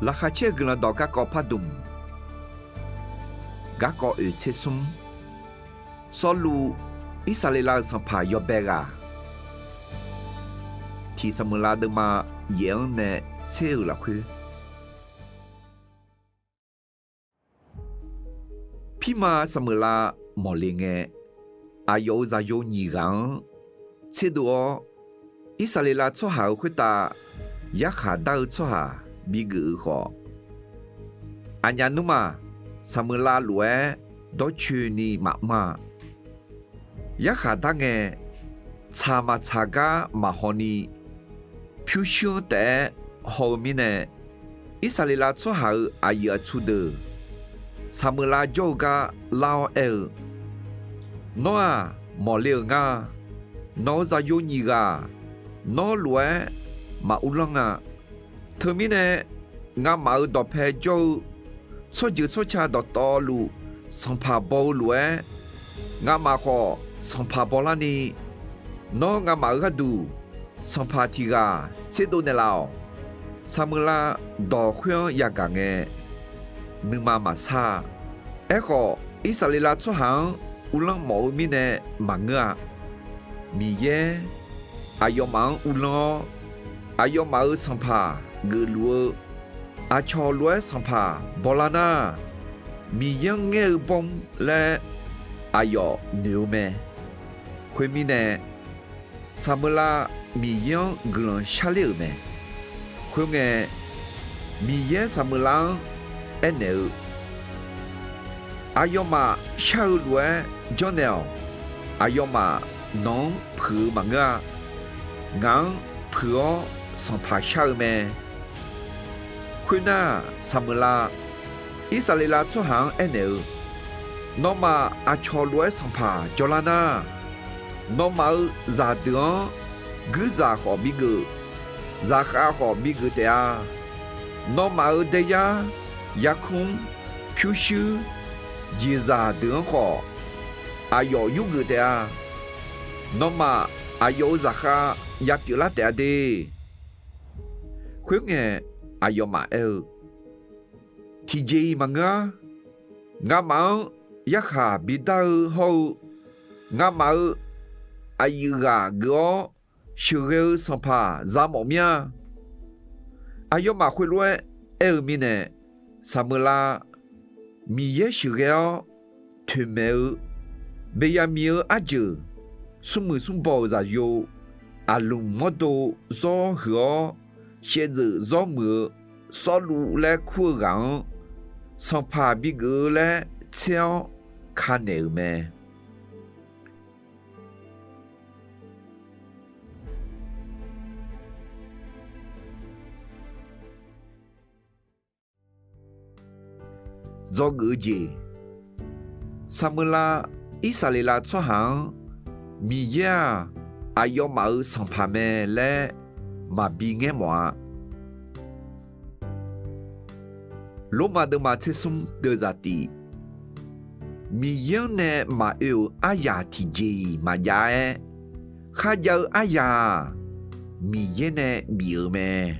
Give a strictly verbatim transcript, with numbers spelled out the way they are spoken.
Laqkhaq caer-eu Guiqlanq dawq garkawv pardmq, garkawv oeq tser smr, Sawrluv, Irsaqleqlav-euq sanqpaq yawbae ghaq, tiq Saqmeuqlav deuvma yaef-anr nae tser-euq lafkhoer. Pirma Saqmeuqlav mawqle ngae, aqyawf-euq zaqyo nyiq ghaq-anr tserdov-awr, Irsaqleqlav tsawrhaq-euq khoertav yarkhaq dar-eu tsawrhaq bigeuf-eu khawf, aqnyaf nmrma Saqmeuqlav lof-aer dawrcoeni maqmr-a. Yarkhaq dar ngae, tsaq maqtsaq gar maqhaw ni, pyurshuir-anr taef-aer haw-eu mirnae, Irsaqleqlav tsawrhaq-euq aqyuif aqtsu deuq Saqmeuqlav jawr-eu gar lar-awr aer-eu, Nawr-aq, mawqle-euq ngar. Nawq-euq zaqyo nyiq ghaq nawr lof-aer maquvlanr-a. Teumirnae, ngamaf-euq dawqpae jawr-eu tsawrjeuq tsawrca dawqtawvluf sanqpaq baw-eu lof-aer, ngamaf khawf sanqpaq bawlarni, nawr ngamaf-euq gharduq sanqpaq tiq ghaq tserdov naeqlaf-awq. Saqmeuqlav dawq khoer-anr yagaq ngae, nuima maqsar-a. Aerkhawf, Irsaqleqlav tsawrhaq-anr uvlanr mawf-eu mirnae maqngeur-a. Miqyaer aqyawfmaf-anr uvlanr-awr, aqyawfmaf-euq sanqpaq geufluf-eu aqcawq lof-aer sanqpaq bawlar nar, Miqyaer-anr ngaer-eu bawr mr laer aqyawf noeq-eu mae. Khoermirnae, Saqmeuqlav Miqyaer-anr guiqlanq sharler-euq mae. Khoerngae, Miqyaer Saqmeuqlav-anr aernaeq-eu, Aqyawfmaf shar-eu lof-aer janrnaeq-awq. Aqyawfmaf nawq-anr puiq-eu maqngeur-a. Ngaq-anr puiq-awr sanqpaq shar-eu mae. Khoernar, Saqmeuqlav Irsaqleqlav tsawrhaq-anr aernaeq-eu, Nawmaf aqcawq lof-aer sanqpaq jawrlar nar, nawmaf-euq zaqdeuq-anr guirzaq khawf bigeuf, zaqkhav khawf bigeuf taef-a. Nawmaf-euq daeyar, yarkmr, pyurshuir, jeqzaq deuq-anr khawf, aqyawf yurgeuf taef-a. Nawmaf aqyawf-euq zaqkhav yapyeuflar taef-a de. Khoerngae, aqyawfmaf aer-eu, Tiqjeq-iq maqngeur-ar. Ngamaf-anr yarkhaq bidar-eu hawr-eu, ngamaf-euq aqyuif ghaq geuf-awr sheuqghae-eu sanqpaq zamawf mir-a. Aqyawfmaf khoerlof-aer aer-eu mirnae, Saqmeuqlav Miqyaer sheuqghae-awr toeqmaeq-eu Beqyaqmiq-euq arjeuq smrmuiq smrbaw-euq zaqyo, Aqlmq mawrdo zawr huiq-awr shaevdzeuf zawr muiq-eu Sawrluv laer kur-eu ghaq-anr sanqpaq bigeuf-eu laer tser-awr ka naeq-euq mae. Dzawgeuf-eu jeq, Saqmeuqlav Irsaqleqlav tsawrhaq-anr Miqyaer-aq, aqyawfmaf-euq sanqpaq mae laer maqbi ngaer mawf-a. Lormav deuvma tser smr deuvzaq tif, Miqyaer-anr nae maqoe-euq aryaq tiqjeq-iq maqjav-aer, kharjav-eu aryaq-aq, Miqyaer nae bif-euq mae.